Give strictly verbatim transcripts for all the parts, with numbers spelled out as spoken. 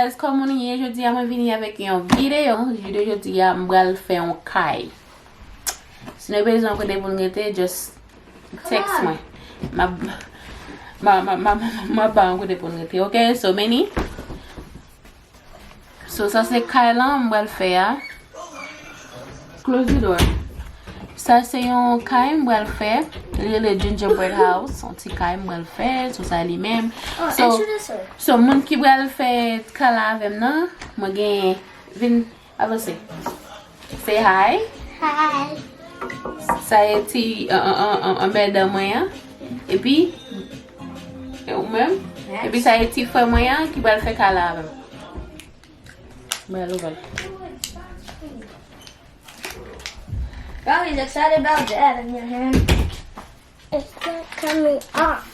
Guys, kòman nou ye? Jodi a mwen vini avèk yon videyo. Videyo jodi a m pral fè yon kay. Si nou bezwen yon kote pou n rete, just text mwen. M ap m ap ba yon kote pou n rete, ok? So many. So sa se kay lan m pral fè a. Close the door. Sa se yon kay m pral fè. Li rele gingerbread house. Yon ti kay m pral fè. So sa li menm. So, so moun ki pral fè kay la avè m nan, mwen gen, vin avanse. Say hi. Hi. Sa e ti an, an, an, an, an bèdan mwen an. Epi, e ou menm? Epi sa e ti frè mwen an ki pral fè kay la avè m. Mwen al ouvè l. Bobby's excited about that in your hand. It's not coming off.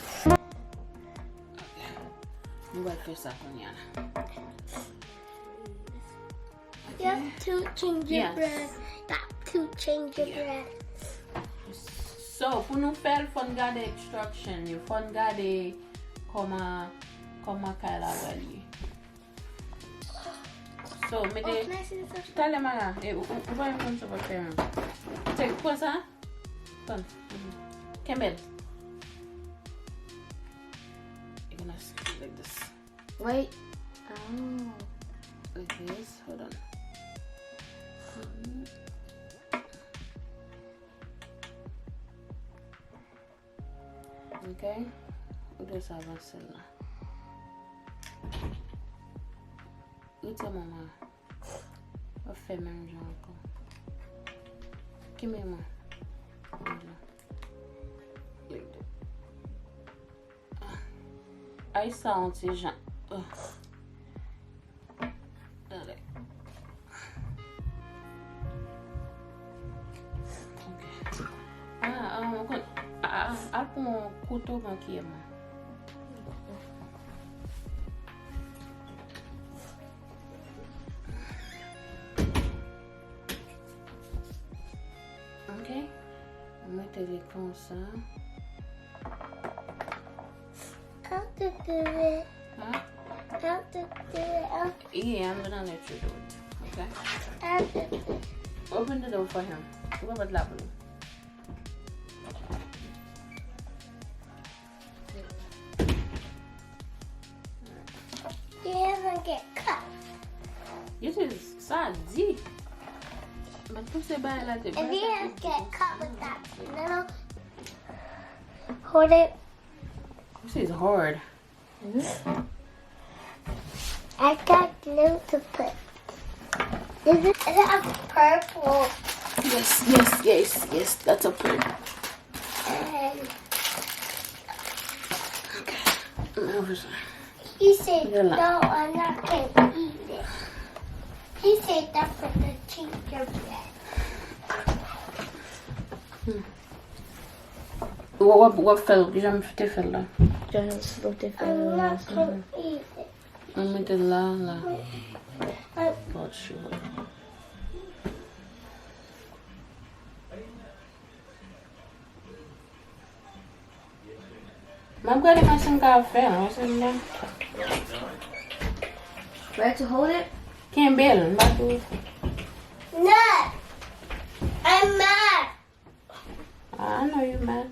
Nou pral fè sa kounye a la. Got two gingerbread. Yes. Got two gingerbread. So, pou nou fè l, fò n gade instruction yo, fò n gade kòman, kòman kay la pral ye. So, mete, oh, can I see this? Talè, Mara, e, ou, ou, ou pa menm konn sa w ap fè menm. Take, pran sa. Pran. Mhm. Kenbe l. You're gonna squeeze like this. Wait. Oh. Like this. Hold on. Mhm. Ok. Ou dwe sa avanse l la. Ou te manman. W ap fè menm jan ankò. Kenbe mwen. Menm jan. Ay, sa yon ti jan. Oh. Talè. Ok. Ah, ah, mwen konn, ah, ah, al pran yon kouto, pran kiyè mwen. Ok. Mwen mete li konsa. I'll do it. Huh? I'll do it. I'll Yeah, I'm gonna let you do it. Okay? I'll do it. Open the door for him. Ou pa bat la pou li. You haven't get cut. This is sa di. Mwen panse bagay la te If you have get cut with that, no. Hold it. This is hard. I got glue to put. Is it, it has purple. Yes, yes, yes, yes. That's a purple. And Okay. He said, no, I'm not gonna eat it. He said that's for the gingerbread. Hmm. W ap, w ap fè l, kijan m te fè l la? Jan w te fè l la. I'm not gonna eat it. Mwen mete l la, la. But sure. M ap gade kòman m ka fè l, wè se m nan. Ready to hold it? Kenbe l, m pa tou. No, I'm mad. I know you mad.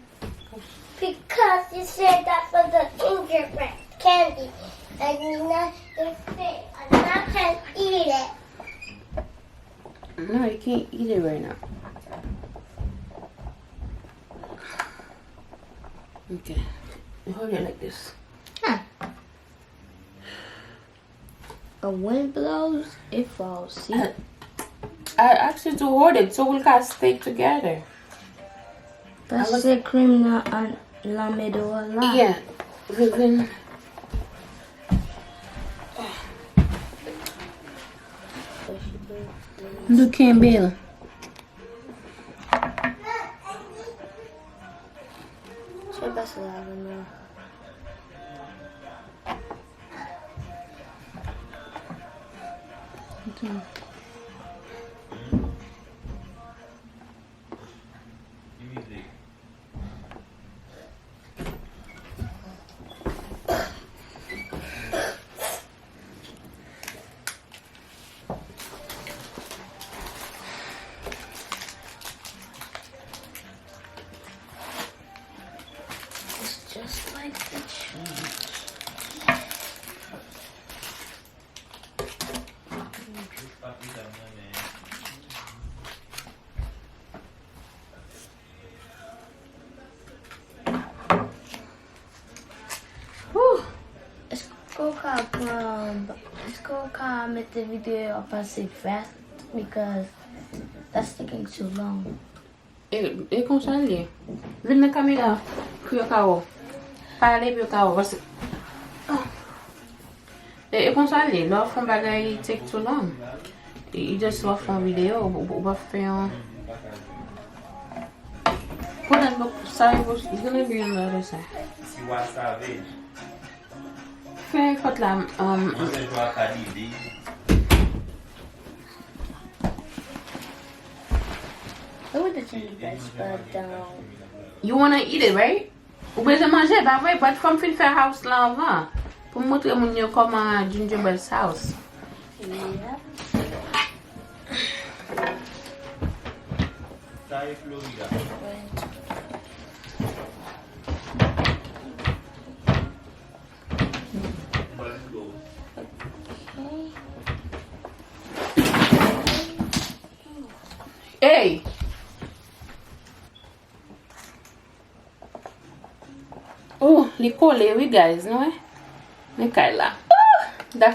Because you said that for the gingerbread candy, and you not, you say, I'm not gonna eat it. No, you can't eat it right now. Okay. Hold it like this. Huh. A wind blows, it falls. See? I, I asked you to hold it so we can stick together. Pase krèm nan an, nan middle la. Yeah. Vin, vin. Do kenbe l. Se pa sa la, non. Ka pran, èske w ka mete videyo a pase fast? Because that's taking too long. E, e konsa l ye. Vin nan kamera pou yo ka wè w. Pale pou yo ka wè w. Paske, ah. E, e konsa l ye. Lè w ap fè yon bagay, it take too long. E, e just w ap fè yon videyo, ou, ou, ou p ap fè yon. Put on the, sorry, what's gonna be on the other side? You are savage. Fè kot la, um, Manzè jwa ka didi. Look at the gingerbread spread down. You wanna eat it, right? Ou bezwen manje, pa vre? But fò m fin fè house la anvan. Pou m montre moun yo kòman gingerbread house. Yeah. Sa e Florida. Hey! Oh, li kole, wi, guys, nou wè? Men kay la. Oh, da,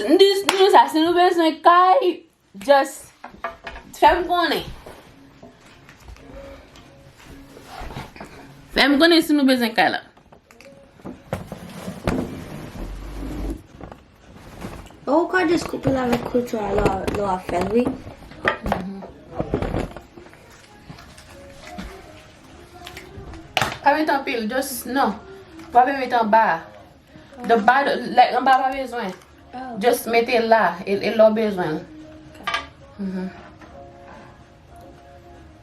nou di, nou di sa, si nou bezwen kay, just fè m konnen. Fè m konnen si nou bezwen kay la. Ou ka just koupe l avèk kouto a lè w, lè w ap fè l, wi. Pa met anpil, just, non. Pa met anba. The bottom, like, anba pa bezwen. Oh. Just mete la, e, e lè w bezwen l. Mhm.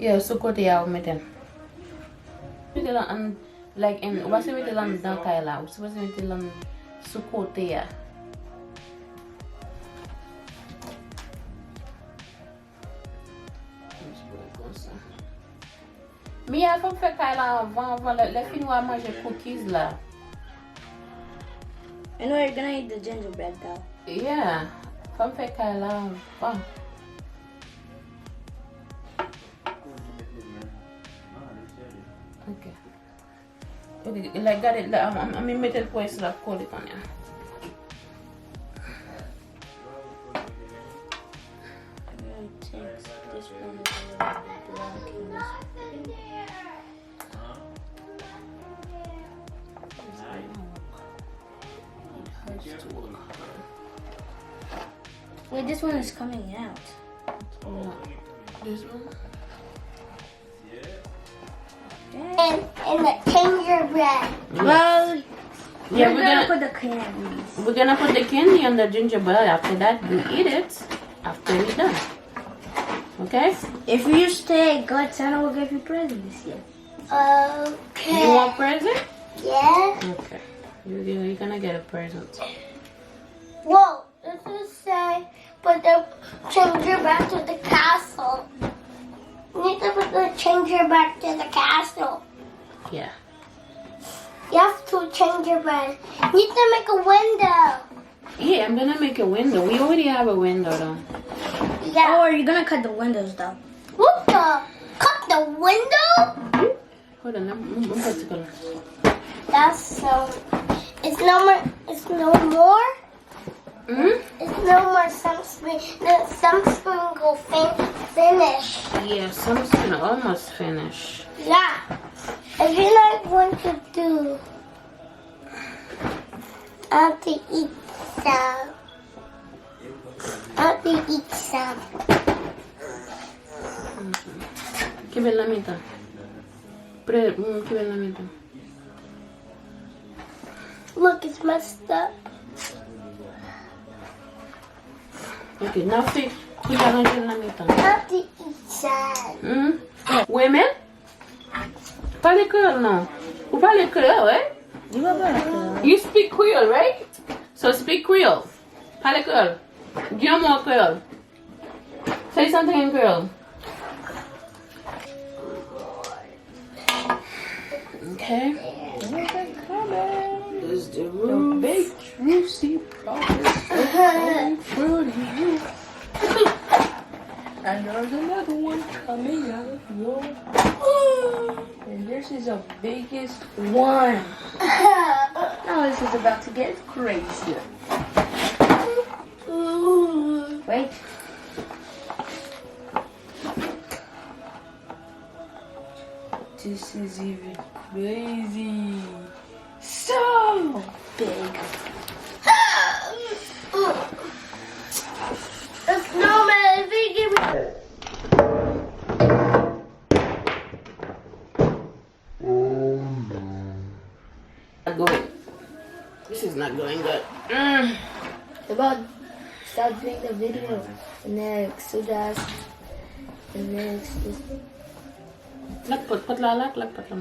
Yeah, sou kote a ou mete l. Mete l an, like, in, ou pa se mete l anndan kay la, ou sipoze mete l an sou kote a. Konsa. Mia, fò m fè kay la anvan, anvan lè, lè fini w a manje cookies la. And we're gonna eat the gingerbread though. Yeah, fò m fè kay la anvan. Ok. Ok, like, gade, la, am, am, am, mete l pou wè si l ap kole kounye a. I'm gonna take this one is a little bit black and this one. This one won't work. It has to work. Wait, this one is coming out. No. This one? And, and the gingerbread. Well, yeah, we're gonna put the candies. We're gonna put the candy on the gingerbread. After that, we eat it. After we done. Okay? If you stay good, Santa will give you presents this year. Okay. You want present? Yeah. Okay. You, you, you're gonna get a present. Whoa. This is say, put the gingerbread to the castle. You need to put the gingerbread to the castle. Yeah. You have to gingerbread. You need to make a window. Yeah, I'm gonna make a window. We already have a window though. Yeah. Oh, are you gonna cut the windows though? What the? Cut the window? Hold on, I'm, I'm, I'm about to go. That's so. It's no more. It's no more. Hmm? It's no more sunscreen. The sunscreen go fin- finish. Yeah, sunscreen almost finish. Yeah. If you like what to do, I have to eat some. Api eat some. Kenbe l nan mitan. Pre, mm, kenbe l nan mitan. Look, it's messed up. Ok, nan fi, kounye a ranje l nan mitan. Api eat some. Hmm? Women? Pale kreyòl non. Ou pale kreyòl, right? Li pa pale kreyòl. You speak Creole, right? So speak Creole. Pale kreyòl. Di yon mo an kreyòl. Say something in Creole. Okay. There's the roof. The big juicy part is so pretty. And there's another one coming out. Whoa. And this is the biggest one. Oh, this is about to get crazy. Wait. This is even crazy. So big. No, man, if he give me Not going. This is not going good. Mm. About stop doing the video. Next, so just the next is Lak pòt, pòt la, lak, lak pòt la.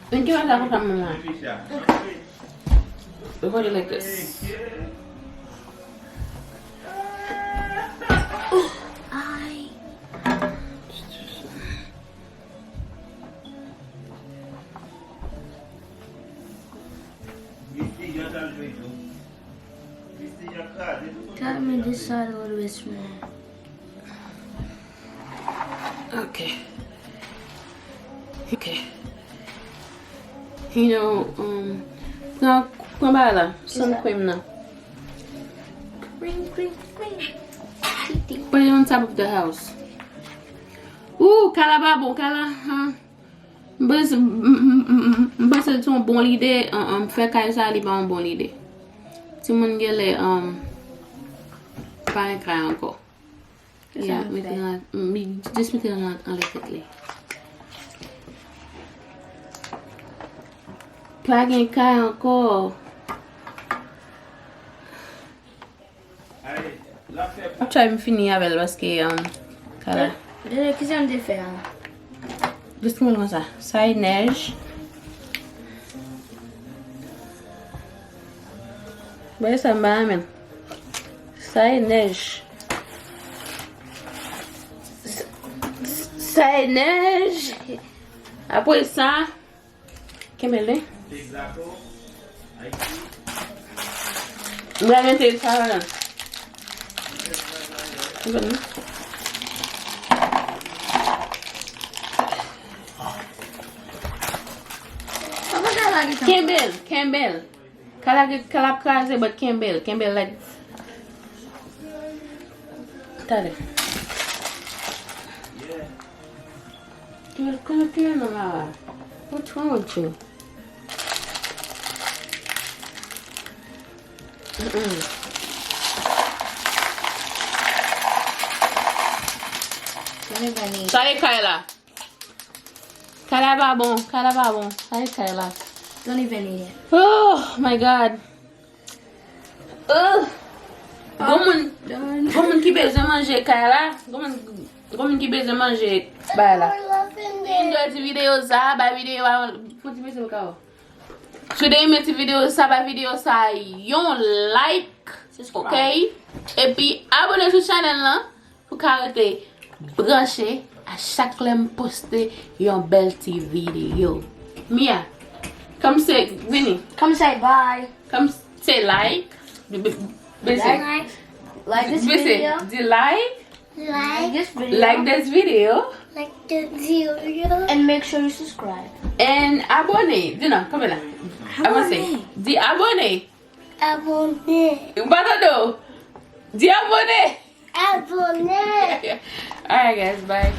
Thank you, I got it from mama. We put it like this. Ay. Tell me this side always wrong. Okay. Okay. You know, um, pran, pran bagay la, sun cream nan. Cream, cream, cream. Put it on top of the house. Ooh, kala pa bon, kala, huh? M panse, m, m, m, m, m panse se yon bon lide, um, um, fè kay sa, li pa yon bon lide. Timoun genlè, um, pa gen kay ankò. Yeah, mete nan, m, just mete nan anlè tèt li. Pa gen kay ankò. M ap try m fini avè l paske, um, kala. Dede, kisa m te fè a? Jis mwen konsa. Sa e nèj. Bagay sa m pa renmen l. Sa e nèj. Sa, sa e nèj. Apre sa, kenbe l, wi. M pral mete sa ladan. Kenbe l, kenbe l. Kala, kala ap kraze, but kenbe l, kenbe l like. Tande. Kile, kile, kile non, Mara. What's wrong with you? Mm-mm. Sa e kay la. Kay la pa bon, kay la pa bon. Sa e kay la. Don't even eat it. Oh my God. Ugh. Gon moun, gon moun ki bezwen manje kay la. Gon moun, gon moun ki bezwen manje bay la. Si w enjoy ti videyo sa, bay videyo a, fè ti bese m ka wè. Si w te renmen ti videyo sa, bay videyo sa yon like, ok? Epi abone sou chanèl lan. Pou ka rete branche a chak lè m poste yon bèl ti videyo. Mia, come say, vini. Come say bye. Come say like. Be, be, be say. Like, like this video. Di like. Like this video. Like this video. Like this video. And make sure you subscribe. And abone. Di non, come la. Abone. Di abone. Abone. Ou pa tande w? Di abone. Abone. Alright, guys, bye.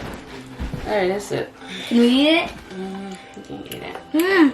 Alright, that's it. Can we eat it? Mm, you can eat it. Mm.